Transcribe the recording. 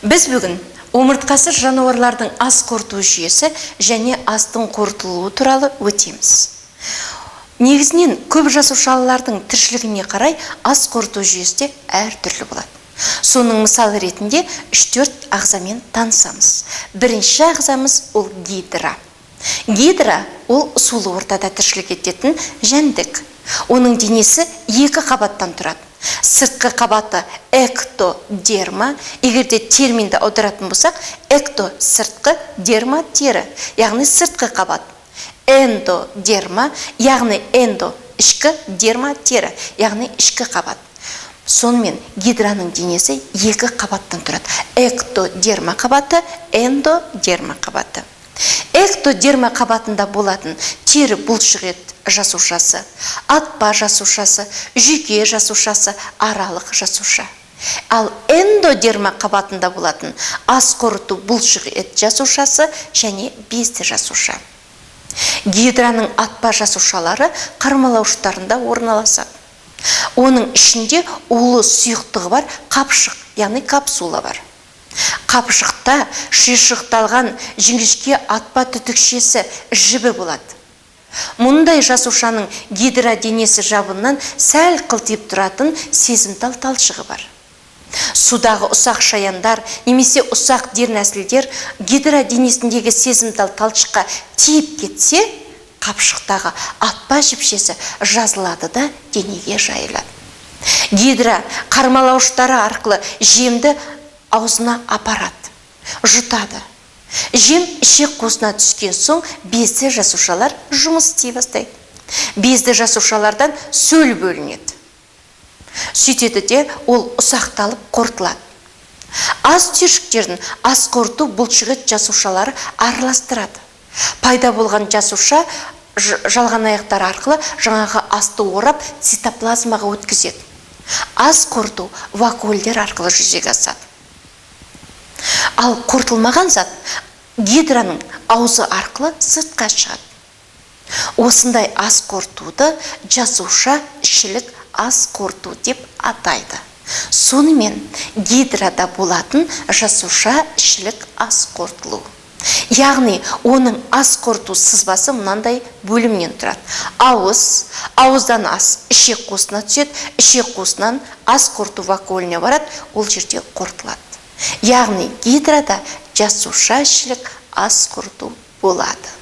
Біз бүгін омыртқасыз жануарлардың ас қорыту жүйесі және астың қорытылуы туралы өтеміз. Негізінен көп жасушалылардың тіршілігіне қарай ас қорыту жүйесі де әртүрлі болады. Соның мысалы ретінде 3-4 ағзамен танысамыз. Бірінші ағзамыз ол гидра. Гидра ол сулы ортада тіршілік ететін жәндік. Оның денесі екі қабаттан тұрады. Сыртқы қабаты эктодерма, егер де терминді аударатын болсақ, экто сыртқы, дерма тері, яғни сыртқы қабат. Эндодерма, яғни эндо ішкі, дерма тері, яғни ішкі қабат. Сонымен гидраның денесі екі қабаттан тұрады. Эктодерма қабаты, эндодерма қабаты. Эктодерма қабатында болатын тері бұлшық ет жасушасы, атпа жасушасы, жүйке жасушасы, аралық жасуша. Ал эндодерма қабатында болатын ас қорыту бұлшық ет жасушасы және безді жасуша. Гидраның атпа жасушалары қармалауыштарында орналасады. Оның ішінде улы сұйықтығы бар қапшық, яғни капсула бар. Қапшықта шиыршықталған жіңішке атпа түтікшесі жібі болады. Мұндай жасушаның гидра денесі жабыннан сәл қылтиып тұратын сезімтал талшығы бар. Судағы ұсақ шаяндар немесе ұсақ дернәсілдер гидра денесіндегі сезімтал талшыққа тиіп кетсе, қапшықтағы атпа жіпшесі жазылады да денеге жайылады. Гидра қармалауыштары арқылы жемді аузына апарады, жұтады. Жем ішек қуысына түскен соң безді жасушалар жұмыс істей бастайды. Безді жасушалардан сөл бөлінеді. Сөйтеді де ол ұсақталып қорытылады. Ас түйіршіктерін ас қорыту бұлшықет жасушалары араластырады. Пайда болған жасуша жалған аяқтар арқылы жаңағы асты орап цитоплазмаға өткізеді. Ас қорыту вакуольдер арқылы жүзеге асады. Ал қорытылмаған зат гидраның аузы арқылы сыртқа шығады. Осындай ас қорытуды жасуша ішілік ас қорыту деп атайды. Сонымен гидрада болатын жасуша ішілік ас қорытылу. Яғни оның ас қорыту сызбасы мынандай бөлімнен тұрады. Ауыз, ауыздан ас ішек қуысына түседі, ішек қуысынан ас қорыту вакуоліне барады, ол жерде қорытылады. Яғни гидрада жасуша ішілік ас қорыту болады.